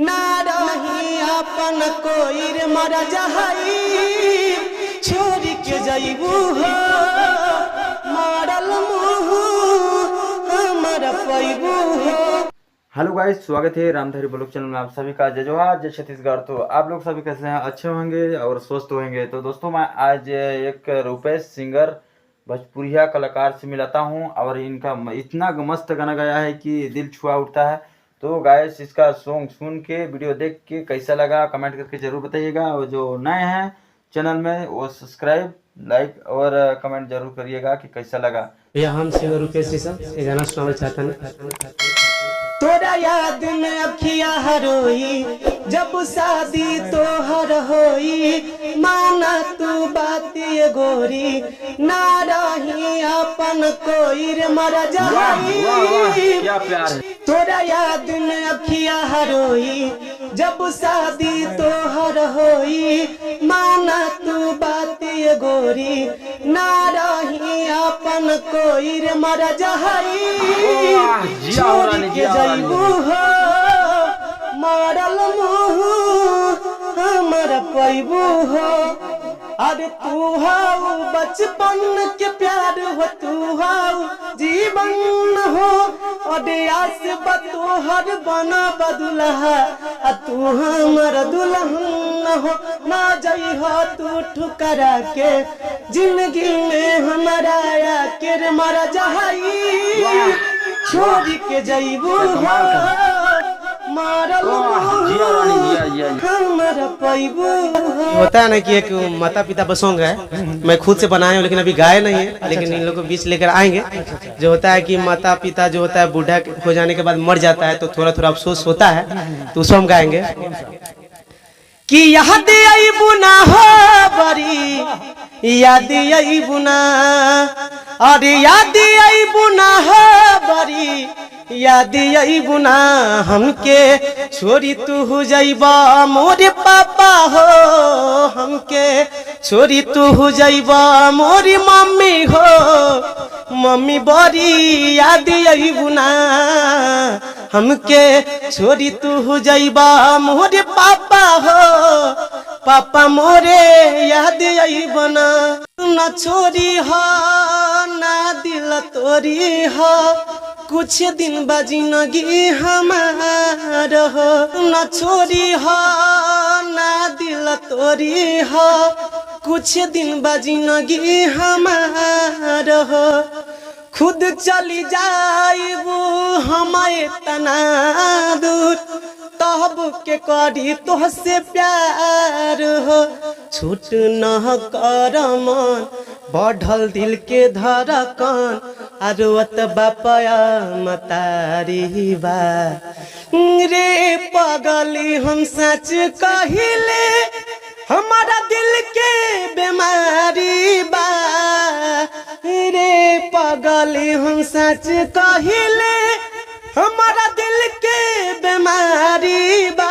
ना रही अपन कोई रे मरा जहाई छोड़ के जइबू हो मारल मुँह हमर पैबू हो। हेलो गाइस, स्वागत है रामधारी ब्लॉग चैनल में आप सभी का। जय जोहार, जय छत्तीसगढ़। तो आप लोग सभी कैसे हैं? अच्छे होंगे और स्वस्थ होंगे। तो दोस्तों, मैं आज एक रुपेश सिंगर भोजपुरिया कलाकार से मिलाता हूं और इनका इतना मस्त गाना गाया है कि दिल छुआ उठता है। तो गाइस, इसका सॉन्ग सुन के, वीडियो देख के कैसा लगा कमेंट करके ज़रूर बताइएगा। और जो नए हैं चैनल में वो सब्सक्राइब, लाइक और कमेंट जरूर करिएगा कि कैसा लगा। भैया, हम सिंगर रुपेश ऋषभ ये गाना सुनाना चाहते हैं। तोरा याद में अखिया हरोई जब शादी तोहर होई, माना तू बात ये गोरी ना रही अपन कोई रे मरा जहाई। क्या प्यार है। तोरा याद में अखिया हरोई जब शादी तोहर होई, माना तू बात ये गोरी ना रही अपन कोई रे मरा जहाई। वाह, जिया हो छोड़ रानी, के जिया हो रानी। जइबू हो मारल मुँह हमर पैबू हो। अरे तू हाउ बचपन के प्यार हो, तू हाउ जीवन हो। अरे आस बतोहर बना बदुलहा आ तू हमर दुल्हन हो। ना जई हो तू ठुकरा के जिंदगी में हमारा आके रे मरा जहाई। छोड़ के जइबू हो मारल वाह, जिया रानी, जिया, जिया, जिया। हमर पैबू हो। होता है ना कि एक माता पिता पर सॉन्ग है, मैं खुद से बनाया हूँ लेकिन अभी गाए नहीं है, लेकिन इन लोगों को बीच लेकर आएंगे। जो होता है कि माता पिता जो होता है बूढ़ा हो जाने के बाद मर जाता है तो थोड़ा थोड़ा अफसोस होता है, तो उसको हम गाएंगे कि याद अइबू ना हो बरी याद अइबू ना, अरे याद अइबू ना हो बरी याद अइबू ना, हमके छोड़ी तू हो जइबा मोरे पापा हो, हमके छोड़ी तू हो जइबा मोरी मम्मी हो, मम्मी बड़ी याद अइबू ना, हमके छोड़ी तू हो जइबा मोरे पापा हो, पापा मोरे याद अइबू ना। ना छोड़ी हो ना दिल तोरी हो, कुछ दिन बजिनगी हमार हो। ना छोड़ी हो ना दिल तोरी हो, कुछ दिन बजिनगी हमार हो। खुद चली जाइबू हमारे तना दूर, तब के करी तोहसे प्यार हो। छूट न कर मन बढ़ल दिल के धड़कन, अरुवत बापया मतारी बा रे पगली। हम सच कहिले हमारा दिल के बीमारी बा रे पगली। हम सच कहिले हमारा दिल के बीमारी बा।